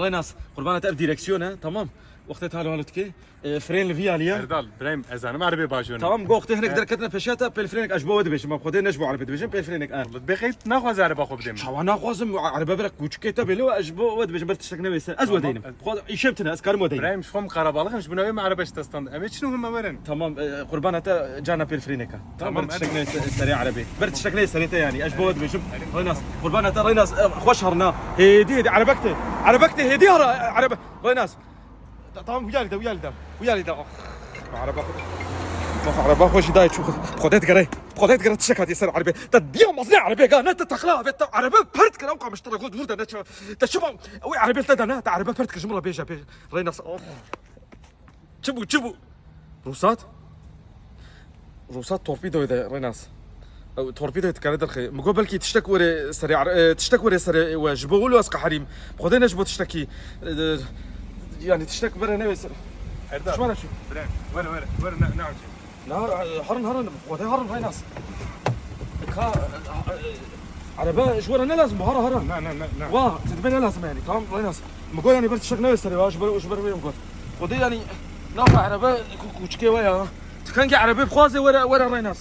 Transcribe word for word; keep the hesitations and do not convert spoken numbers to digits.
Reynas, qurbana te, ev direksiyon e, tamam. Wextê te halo halo dike. E, frên li vî alî ye. Erdal, birayim, ez zanim erebê bajon e. Tamam, go wextê hinek derketine pêşiya te, pêl frênek ez ji bo we dibêjim. Em xwedê ne ji bo erebê dibêjim, pêl frênek, e. Bêxeyt naxwaze ereba xwe bidêm. Çawa naxwazim, erebe berek kûçikê te bêlo, ez ji bo we dibêjim, ber tiştek newêse. Ez we Tamam, deynim. ez- Xwe îşê tine, ez karim we deynim. Birayim, ji xwe em qerebalix in, ji bo navê me erebe ji dest dan. Em ê çin û hûn me werin. Tamam, e, qurbana te, cana pêl frêneka. Tamam, Ber tiştek neyê se-, serê erebê. Ber tiştek neyê serê te yani. Ez ji bo we dibêjim. Reynas. Qurbana te Reynas, e, xweş herina. Hêdî hêdî erebek te. Erebek te hêdî hara erebe. Reynas. Ta-, tamam, wiyalî de, wiyalî de. Wiyalî de. Oh. Ereba xwe. Bak, ereba xwe jî dayê çû. Xwedê digere. Xwedê digere tiştek hatiye ser erebê. Te diya mezne erebê ga, ne te texla ve, te erebe pert kira, ew kamiştira xwe dûr de, ne çi. Te çi bam? Ew erebê te de ne, te erebe pert kir, ji min re bêje, bêje. Reynas. Oh. Çi bû, çi bû? Rûsat? Rûsat torpîdoyê de, Rênas. Ew torpîdoyê dikare derxê. Min got belkî tiştek were serê, e, tiştek were serê we. Ji bo wilo ez qeherîm. Xwedê ne ji bo tiştekî. E, de, yani tiştek bere newê ser. Erdal. Şima ne çû? Bire, were, were, were, ne, ne acil. Na, e, herin, herin. Xwedê herin, Rênas. Ka, e, e, erebe ji we re ne lazim bû, hara, hara. Na, na, na, na. Wa, te dibê ne lazim yani. Tamam, Rênas. Min got yani ber tiştek newê serê wa, ji ber, ji ber wê min got. Xwedê yani, nafa erebe ku-, kûçikê we ya. Tikengê erebe bixwaze were, were Rênas.